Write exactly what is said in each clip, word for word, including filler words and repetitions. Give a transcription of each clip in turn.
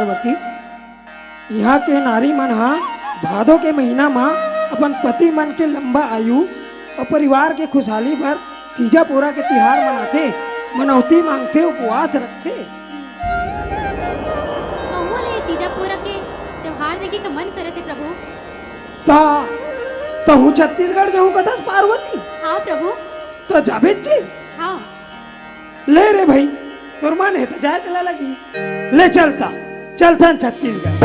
पार्वती, इहाँ के नारी मन ह भादो के महीना म अपन पति मन के लंबा आयु अउ परिवार के खुशहाली बर तीजा पोरा के तिहार मनाथे, मनौती मांगथे, उपवास रखथे। कहूँ ले तीजा पोरा के त्योहार देखे के मन करत हे प्रभु। त तहूँ छत्तीसगढ़ जाहूँ कथस पार्वती? हाँ प्रभु। त जाबे जी। हाँ। ले रे भाई, तोर मन हे त जाए चला लगी। ले चलता, चलथन छत्तीसगढ़।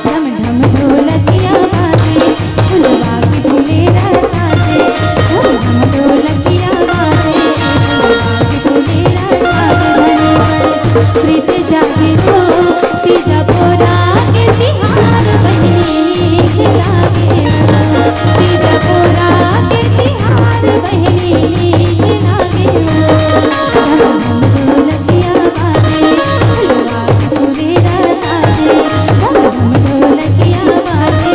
ढम ढम ढोलकिया बाजे, फुलवा के फुलेरा साजे। ढम ढम ढोलकिया बाजे, फुलवा के फुलेरा साजे। धनी पर प्रीत जागे हो, तीजा पोरा के तिहार बहिनी नीक लागे हो। तीजा पोरा के तिहार बहिनी नीक लागे हो। ढम ढम ढोलकिया बाजे, फुलवा के फुलेरा साजे। ढम ढम ढोलकिया बाजे,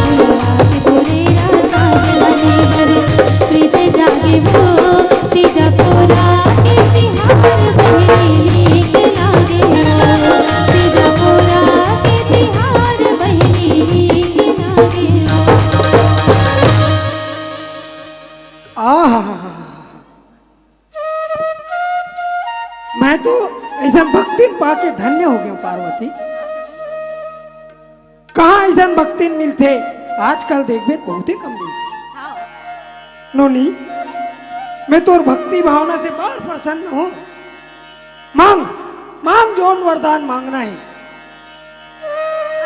फुलवा के फुलेरा साजे। धनी पर प्रीत जागे हो, तीजा पोरा के तिहार बहिनी नीक लागे हो। तीजा पोरा के तिहार बहिनी नीक लागे हो। आहा, मैं तो अइसन भक्तिन पाके धन्य हो गेंव पार्वती। कहाँ अइसन भक्तिन मिलथे, आजकल देखबे त बहुते कम मिलथे। हाँ। नोनी, मैं तोर भक्ति भावना से बड़ प्रसन्न हूँ। मांग, मांग, जौन वरदान मांगना हे।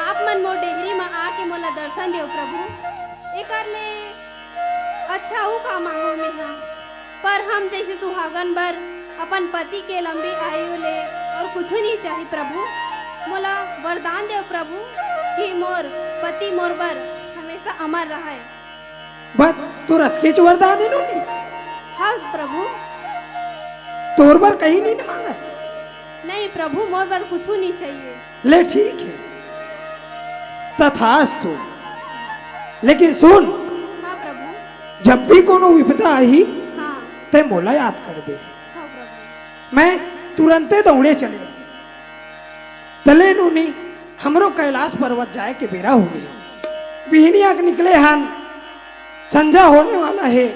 आप मन मोर डेहरी म आके मोला दर्शन देव प्रभु। एकर ले अच्छा अउ का मांगहूं मेंहा? पर हम जइसे सुहागन बर अपन पति के लंबी आयु ले अउ कुछु नइ चाही प्रभु। मोला वरदान देव प्रभु कि मोर पति मोर बर हमेशा अमर रहय। बस तोर अतकेच वरदान हे नोनी? हाँ प्रभु। तोर बर कहीं नइ न मांगस? नहीं प्रभु, मोर बर कुछु नइ चाहिए। ले ठीक हे, तथास्तु। लेकिन सुन, हाँ प्रभु। जब भी कोनो विपदा आही, हाँ। तैं मोला याद करबे। हाँ प्रभु। मैं तुरंते दौड़े चले। त ले नोनी, हमरो कैलाश पर्वत जाए के बेरा हो गे। बिहनिया के निकले हन, संझा होने वाला हे,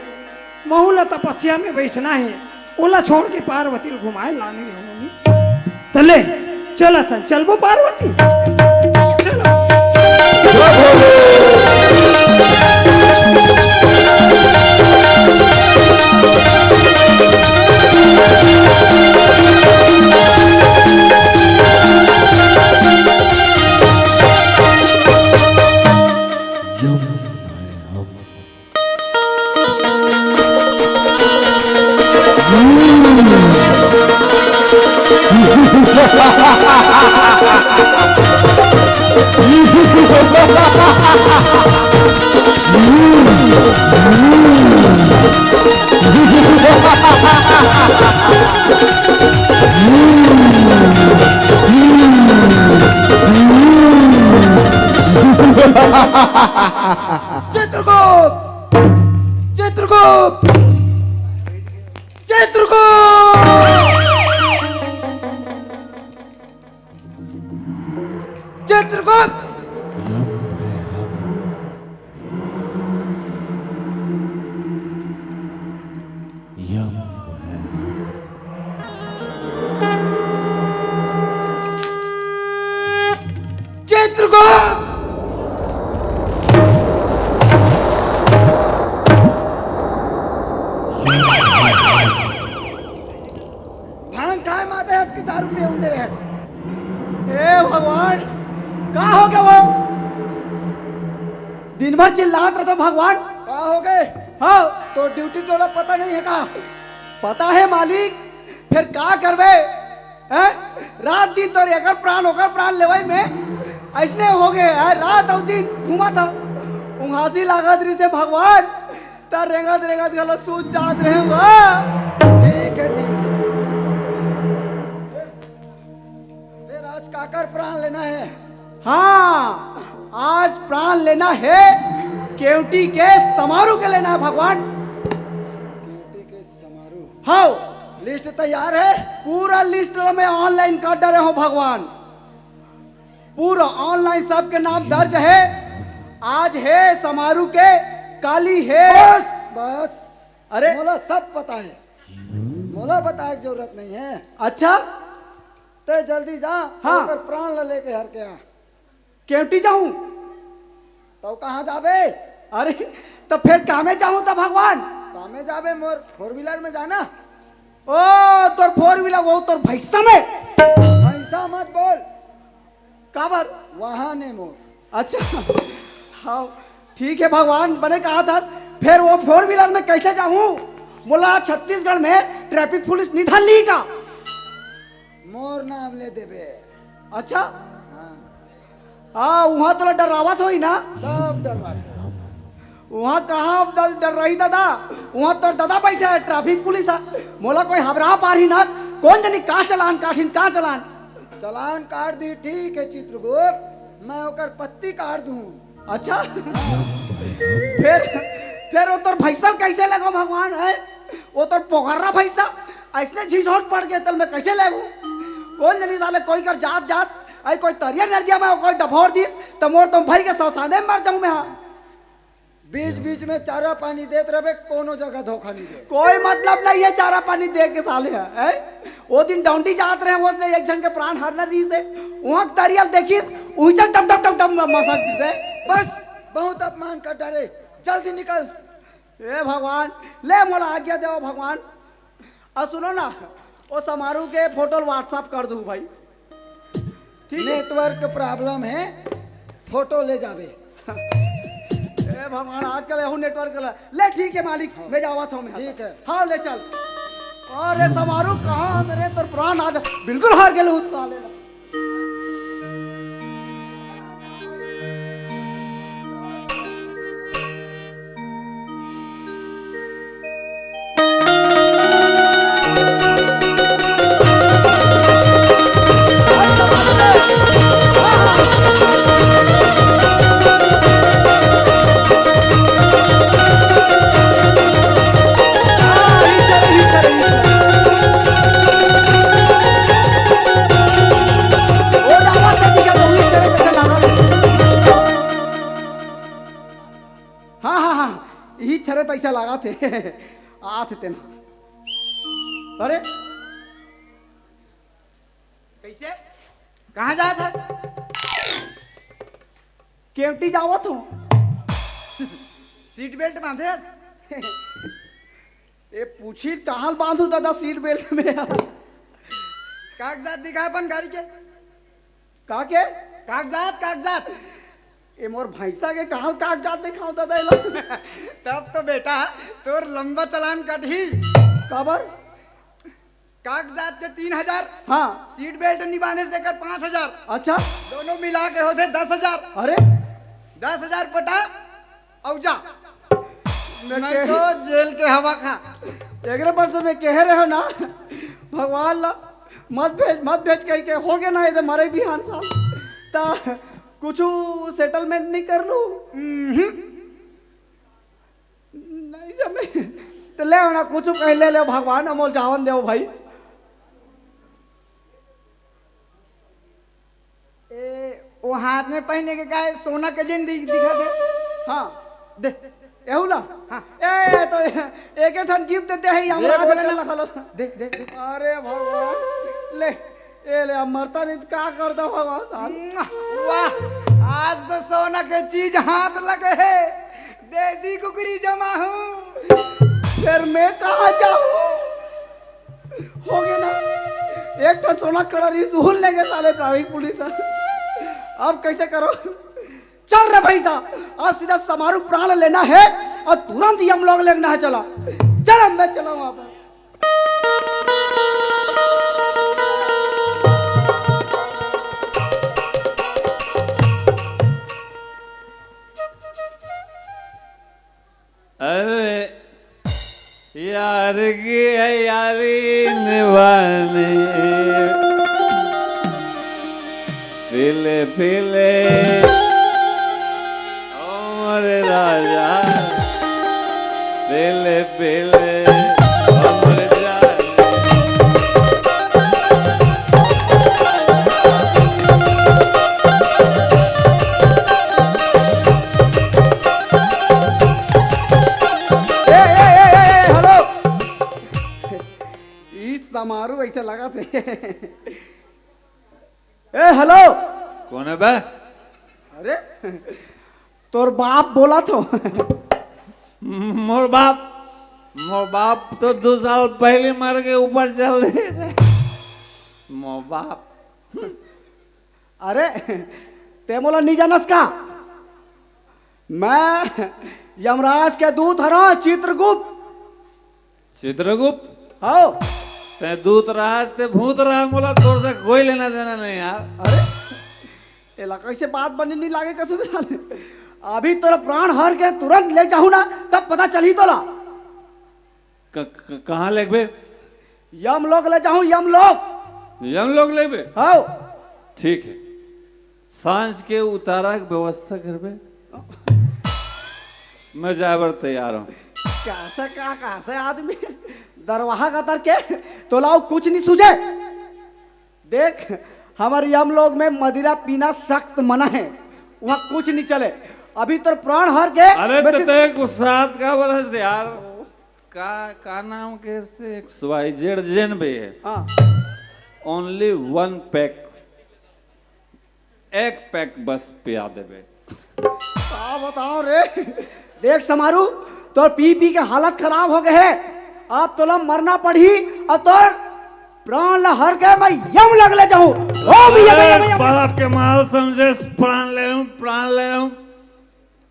महू ला तपस्या में बैठना हे, ओला छोड़ के पार्वती ल घुमाए लाने हे नोनी। त ले, चलत हन, चलबो पार्वती? चलो। चित्रगुप्त! चित्रगुप्त! चित्रगुप्त! चित्रगुप्त! चित्रगुप्त! भांग काय माते हस कि दारू पिए उंडे रहे? हे भगवान, का हो गे वो? दिन भर चिल्लात रहिथस भगवान। का हो गे? हाँ। तोर ड्यूटी तोला पता नइ हे का? पता हे मालिक, फेर का करबे? हैं? रात दिन तोर एकर प्राण ओकर प्राण लेवई में अइसने हो गे हे। रात अउ दिन घूमत हंव, उंघासी लागत रहिसे भगवान, त रेंगत रेंगत घलो सूत जात रहेंव। ठीक हे, ठीक हे। काकर प्राण लेना है? हाँ, आज प्राण लेना है, केवटी के समारू के लेना है भगवान। केवटी के समारू। हाँ। लिस्ट तैयार है? पूरा लिस्ट मैं ऑनलाइन कर डारे हूँ भगवान, पूरा ऑनलाइन सबके नाम दर्ज है। आज है समारू के, काली है। बस, बस। अरे। मोला सब पता है, मोला बताए के जरूरत नहीं है। अच्छा। ते जल्दी जा, हाँ। ओकर प्राण ला लेके हर के आ। केवटी जाऊं? तो कहाँ जाबे? अरे, तो फिर कामे जाऊं तो भगवान? कामे जाबे, मोर फोर व्हीलर में जाना। ओ, तोर फोर व्हीलर, वो तोर भैंसा में। भैंसा मत बोल। काबर? वहाँ ने मोर। अच्छा। हाँ, ठीक है भगवान, बने कहा था। फिर वो फोर व्हीलर में कैसे जाऊं? मोला छत्तीसगढ़ में ट्रैफिक पुलिस नहीं धर ली का? मोर नाम ले देबे। अच्छा। हाँ। हाँ, वहाँ तोला डरावत होई ना? सब डरवाथे। वहाँ कहाँ अब द-, डर रही दादा? वहाँ तोर दादा बैठा है, ट्रैफिक पुलिस है। मोला कोई हबरा पारही ना, कौन जनी का चालान काटही, का चालान? चालान काट दी, ठीक है चित्रगुप्त, मैं ओकर पत्ती काट दूँ। अच्छा। फिर, फिर वो तोर भैंसा कैसे लगो भगवान है? वो तोर पोखर्रा भैंसा, ऐसने झिझोट पड़ के तल में कैसे लेगू? कौन जनी साले कोई कर जात जात, आई कोई तरिया नदिया में कोई डभोर दिस, तो मोर तो भई के सौसादे में मर जाऊं मैं, हाँ। बीच बीच में चारा पानी देत रहबे, कोनो जगह धोखा नहीं दे। कोई मतलब नहीं है चारा पानी दे के साले है, हैं? वो दिन डौंडी जात रहे, उसने एक जन के प्राण हरना रही से, वहाँ तरिया देखिस, उहिचा टम टम टम टम मसक दिस है। बस, बहुत अपमान कर डारे, जल्दी निकल। ए भगवान, ले मोला आज्ञा देव भगवान। अउ सुनो ना, ओ समारू के फोटो WhatsApp कर दू भाई। ठीक है? नेटवर्क प्रॉब्लम है, फोटो ले जाबे। ए भगवान, आजकल एहू नेटवर्क ला। ले ठीक है मालिक, मैं जावत हूँ मैं। ठीक है। हाँ, ले चल। अरे समारू कहाँ से रे, तोर प्राण आज बिल्कुल हार गेल हूँ साले। हाँ, हाँ, हाँ, इही छरे तैसा लागत हे। आथे तेन। अरे, कैसे? कहाँ जात हस? केवटी जावत हूँ। सीट बेल्ट बांधे हस? ए, पूछी कहाँ बांधू दादा सीट बेल्ट में? कागजात दिखा अपन गाड़ी के। का के? कागजात, कागजात। ए, मोर भैंसा के कहाँ कागजात दिखाओ दादा एला? तब तो बेटा, तोर लंबा चालान कटही। काबर? कागजात के तीन हजार। हाँ। सीट बेल्ट नहीं बांधे से कर पाँच हजार। अच्छा। दोनों मिला के होथे दस हजार। अरे। दस हजार पटा, अउ जा। मैं नहीं कह- तो जेल के हवा खा। एकरे पर से मैं कह रहे हो ना, भगवान ला मत भेज, मत भेज कह के हो गया ना, ये तो मरे बिहान साहब। ता कुछ सेटलमेंट नहीं कर लू? हम्म। नहीं जमे। तो ले ना, कुछ कह ले, ले भगवान, अमोल जावन देव भाई। ए, वो हाथ में पहने के का है? सोना के जेन दि-, दिखा दे। हाँ, दे। एहू ला? हाँ। ए, तो एक, एक ठन गिफ्ट देते हैं, ये हम दे, राज बोले के ना। लखा लो। दे, दे, दे। अरे भगवान, ले, ए ले, अब मरता नहीं तो का करता भगवान साहब? वाह, आज तो सोना के चीज हाथ लगे है, देसी कुकरी जमा हूँ। फिर मैं कहाँ जाऊँ? हो गया ना, एक ठन सोना कड़ा रही, उहू लेगे साले ट्रैफिक पुलिस। अब कैसे करो? चल रे भैंसा, अब सीधा समारू प्राण लेना है और तुरंत ही हम लोग लेना है। चला, चल, हम मैं चला वहां पर। अरे यार की है यारी निभानी। पीले पीले, ओ मोरे राजा, पीले पीले, ओ मोरे राजा। ए, ए, ए, ए, ए, हेलो। ई समारोह ऐसे लगा थे। ए, हेलो। कोन हे बे? अरे, तोर बाप बोलत हों। मोर बाप, मोर बाप तो दू साल पहिली मर के ऊपर चल दे। मोर बाप। अरे, तें मोला नइ जानस का? मैं यमराज के दूत हरंव, चित्रगुप्त। चित्रगुप्त? हव। तें दूत रहा, तें भूत रहा, मोला तोर से कोई लेना देना नहीं यार। अरे, एला कइसे बात बने नइ लागे कछु भी साले। अभी तोर प्राण हर के तुरंत ले जाहूं ना, तब पता चलही तोला। क-, क-, कहाँ लेगबे? यमलोक ले जाहूं, यमलोक। यमलोक लेगबे? हव। ठीक हे। सांझ के उतारा के व्यवस्था करबे। मैं जाए बर तैयार हूँ। कइसे का, कइसे आदमी दरवाहा कतर के, तोला अउ कुछ नइ सूझे। देख, हमर यमलोक में मदिरा पीना सख्त मना हे, उहाँ कुछ नइ चले। अभी तोर प्राण हर के अरे, मैं तो सिर्फ तैं गुस्सात काबर हस यार? का, का नाम के हस तैं? एक्स वाई जेड जेन भी हे। हाँ। Only one pack, एक पैक बस पिया देबे। का बतावं रे? देख समारू, तोर पी पी के हालत खराब हो गे हे। अब तोला मरना पड़ही अउ तोर प्राण ला हर के मैं यमलोक ले जाहूं। ओ भैया, भैया, अरे भैया। बाप के माल समझे, प्राण ले लूं, प्राण ले लूं।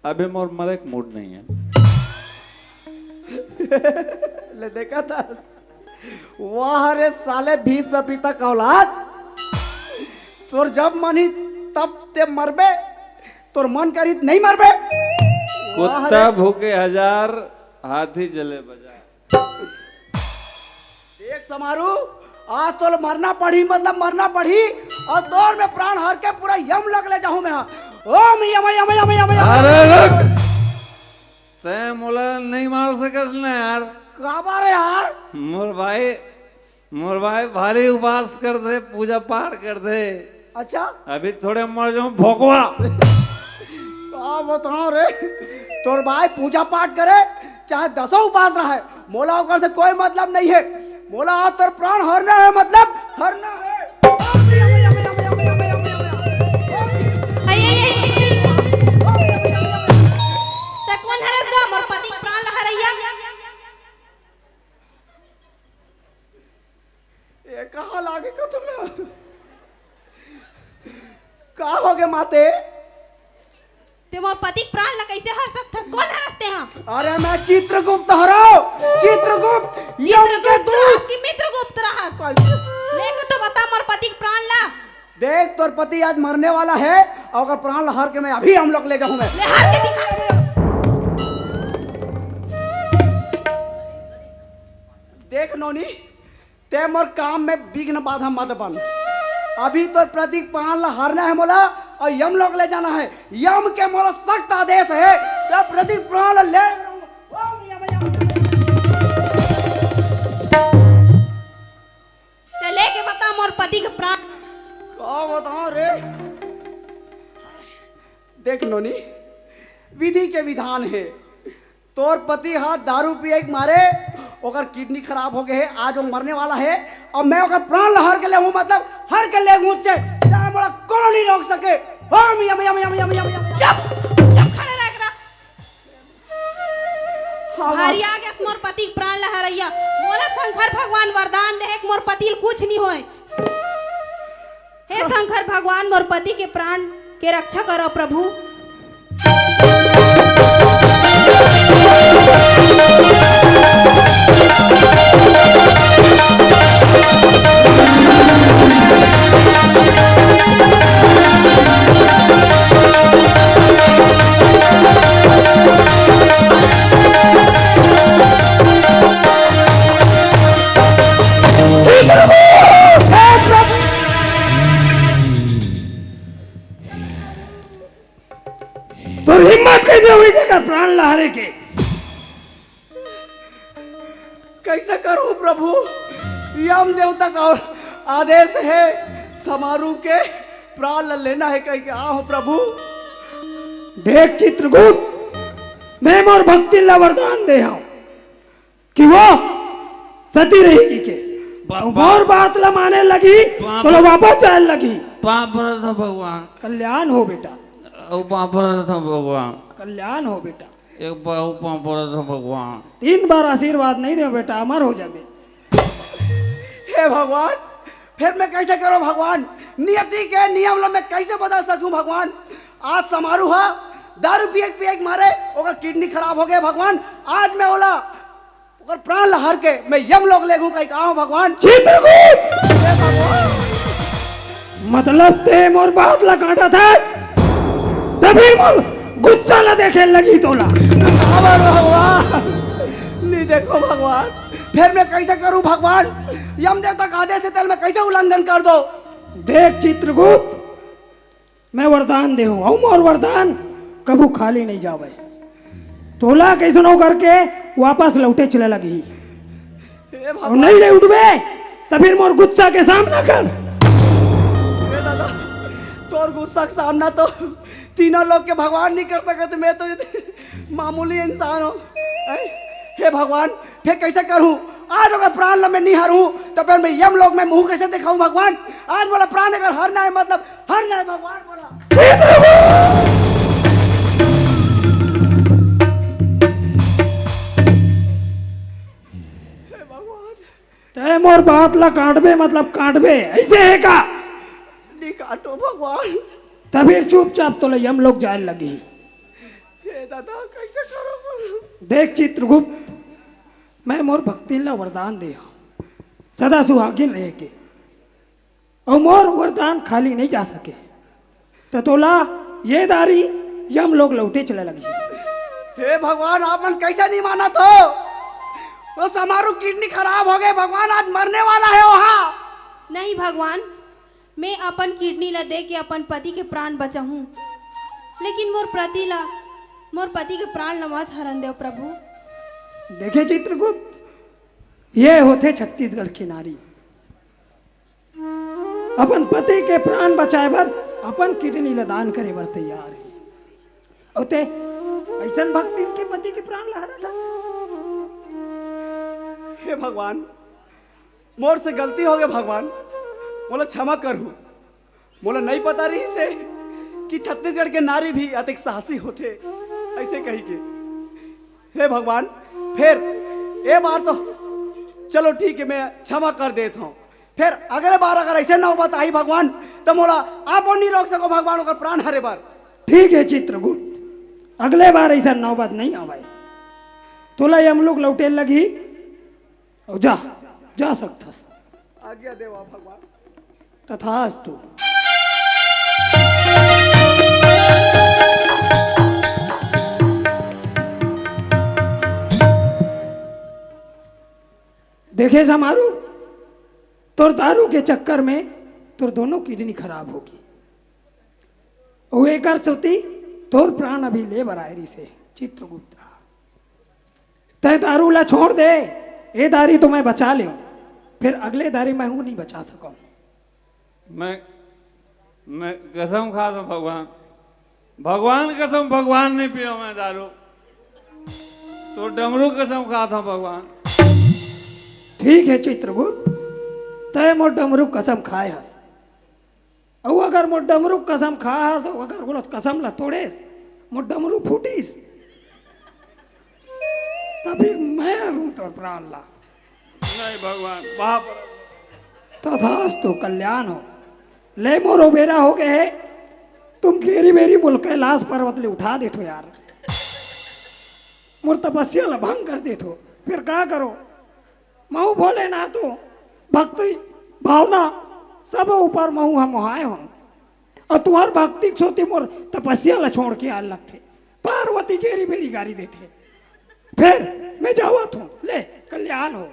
अभी मोर मरे के मूड नहीं है। ले देखा था। वाह रे साले भीष्म पिता का औलाद। तोर जब मन ही तब ते मरबे, तोर मन करही त नहीं मरबे। वाह कुत्ता रे। भूके हजार, हाथी जले बाजार। देख समारू, आज तोला मरना पड़ही, मतलब मरना पड़ही, अउ तोर मैं प्राण हर के पूरा यमलोक ले जाहूं मैं। ओम यम यम यम यम यम। अरे रुक, तैं मोला नहीं मार सकस ना यार। काबर यार? मोर भाई, मोर भाई भारी उपास करथे, पूजा पाठ करथे। अच्छा। अभी थोड़े मर जाऊं भोकवा। का बतावं रे, तोर भाई पूजा पाठ करे, चाहे दसों उपास रहे, मोला ओकर से कोई मतलब नहीं हे। मोला आज तोर प्राण हरना हे, मतलब हरना हे। अई, अई, अई, अई। त कोन हरस गा मोर पति के प्राण ला हरइया? ए, कहाँ लागे का तुम? का हो गे माते? ते मोर पति के प्राण ला कइसे हर सकथस? कोन हरस तेहा? अरे मैं चित्रगुप्त हरंव, चित्रगुप्त, यम के चित्रगुप्त दूत। रहस कि मित्रगुप्त रहस? कइसे? ले के तो बता मोर पति के प्राण ला। देख तोर पति आज मरने वाला हे अउ ओकर प्राण ला हर के मैं अभी यमलोक ले जाहूं मैं। ले हर के दिखा। देख नोनी, ते मोर काम में विघ्न बाधा मत बन। अभी तोर पति के प्राण ला हरना हे मोला अउ यमलोक ले जाना हे। यम के मोला सख्त आदेश हे, ते पति के प्राण ला ले। ओम यम यम यम। ते ले के बता मोर पति के प्राण। का बतावं रे? देख नोनी, विधि के विधान हे। तोर पति ह दारू पिए के मारे ओकर किडनी खराब हो गे हे, आज वो मरने वाला हे, अउ मैं ओकर प्राण ला हर के लेहूं, मतलब हर के लेहूं, चाहे मोला कोनो नहीं रोक सके। ओम यम यम यम यम यम यम। चुप, चुप खड़े रह के रह। हाँ, भारी हाँ। आ गेस मोर पति के प्राण ला हरइया। मोला शंकर भगवान वरदान देहे के मोर पति ल कुछ नहीं होय। हे शंकर भगवान, मोर पति के प्राण के रक्षा करो प्रभु। तोर हिम्मत कैसे हुई जेकर प्राण ला हरे के? कैसे करूं प्रभु, यम देवता का आदेश है, समारू के प्राण ला लेना है कहिके आए हंव प्रभु। देख चित्रगुप्त, मैं मोर भक्तिन ला वरदान दे हंव कि वो सती रही कहिके। बा-, अउ बा-, मोर बात ला माने लगही, बाप तो ला वापस जाए लगही। पाप रथ भगवान। कल्याण हो बेटा। अउ पाप रथ भगवान। कल्याण हो बेटा। एक बार अउ पाप रथ भगवान। तीन बार आशीर्वाद नहीं दे बेटा, अमर हो जाबे। हे भगवान, फिर मैं कैसे करूं भगवान? नियति के नियम ला मैं कैसे बदल सकूं भगवान? आज समारू हा दारू पिए पिए के मारे ओकर किडनी खराब हो गए भगवान। आज मैं ओला ओकर प्राण ला हर के मैं यमलोक लेगहूं कहिके आए हंव भगवान। चित्रगुप्त! हे भगवान! मतलब ते मोर बात ला काटत हस, तभी मोर गुस्सा ला देखे लगही तोला। अमर भगवान, नहीं देखो भगवान, फिर मैं कैसे करूं भगवान? यम देवता का आदेश है, तेला मैं कैसे उल्लंघन कर दूं? देख चित्रगुप्त, मैं वरदान दे हंव, अउ मोर वरदान कभू खाली नहीं जावय। तोला कइसनो करके वापस लौटे चले लगही। हे अउ भगवान। नहीं ले उठबे, त फिर मोर गुस्सा के सामना कर। हे दादा, तोर गुस्सा के सामना तो तीनों लोक के भगवान नहीं कर सकत, मैं तो मामूली इंसान हंव। हैं? हे भगवान, फिर कैसे करूं? आज अगर प्राण ल मैं नहीं हरूं, तो फिर मैं यमलोक में मुंह कैसे दिखाऊं भगवान? आज मोला प्राण अगर हरना है, मतलब हरना है भगवान मोला। हे भगवान। तय मोर बात ला काटबे, मतलब काटबे, ऐसे है का? नहीं काटो भगवान। तभी चुपचाप तोला यमलोक जाए लगी। हे दादा, कैसे करो? देख चित्रगुप्त, मैं मोर भक्तिन ला वरदान दे हंव, सदा सुहागिन रहे के, अउ मोर वरदान खाली नहीं जा सके। त तोला ये दारी यमलोक लौटे चले लगी। हे भगवान, आप मन कैसे नहीं मानत हो? वो समारू किडनी खराब हो गए भगवान, आज मरने वाला है वहाँ। नहीं भगवान, मैं अपन किडनी ला दे के अपन पति के प्राण बचाहूँ, लेकिन मोर पति ला, मोर पति के प्राण ला मत हरन देव प्रभु। देखे चित्रगुप्त, ये होथे छत्तीसगढ़ के नारी, अपन पति के प्राण बचाए बर अपन किडनी ला दान करे बर तैयार हे। अउ ते अइसन भक्तिन के पति के प्राण ला हरत हस। हे भगवान, मोर से गलती हो गए भगवान, मोला क्षमा करहू। मोला नहीं पता रहिस हे कि छत्तीसगढ़ के नारी भी अतेक साहसी होथे, ऐसे कही के। हे भगवान, फिर ए बार तो चलो ठीक है, मैं क्षमा कर देत हूँ। फिर अगले बार अगर ऐसे नौबत आई भगवान, तो मोला आप नहीं रोक सको भगवान, ओकर प्राण हरे बर। ठीक है चित्रगुप्त, अगले बार ऐसा नौबत नहीं आवे। तोला यमलोक लौटे लगी, अउ जा, जा सकथस। आज्ञा देवा भगवान। तथास्तु। देखे समारू, तोर दारू के चक्कर में तोर दोनों किडनी खराब होगी। अउ एकर सेती तोर प्राण अभी ले बर आए रिहिसे चित्रगुप्त। तैं दारू ला छोड़ दे, ए दारी तो मैं बचा लेंव, फिर अगले दारी मैं हूँ नहीं बचा सकंव। मैं, मैं कसम खात हंव भगवान, भगवान कसम, भगवान नहीं पींव मैं दारू, तोर डमरू कसम खात हंव भगवान। ठीक है चित्रगुप्त, तैं मोर डमरू कसम खाए हस, अउ अगर मोर डमरू कसम खाए हस, अउ अगर वो कसम ला तोड़ेस, मोर डमरू फूटिस, त फिर मैं हरूं तोर प्राण ला। नहीं भगवान, बाप। तथास्तु, कल्याण हो। ले मोर ओ बेरा हो गए हे, तुम घेरी बेरी मोला कैलाश पर्वत ले उठा देथो यार, मोर तपस्या ला भंग कर देथो, फिर का करो? महू भोलेनाथ हो, भक्ति भावना सब ऊपर महू हम मोहाए हो, अउ तुम्हार भक्ति के सेती मोर तपस्या ला छोड़ के आए लगथे। पार्वती घेरी बेरी गारी देथे। फिर मैं जावत हंव, ले कल्याण हो।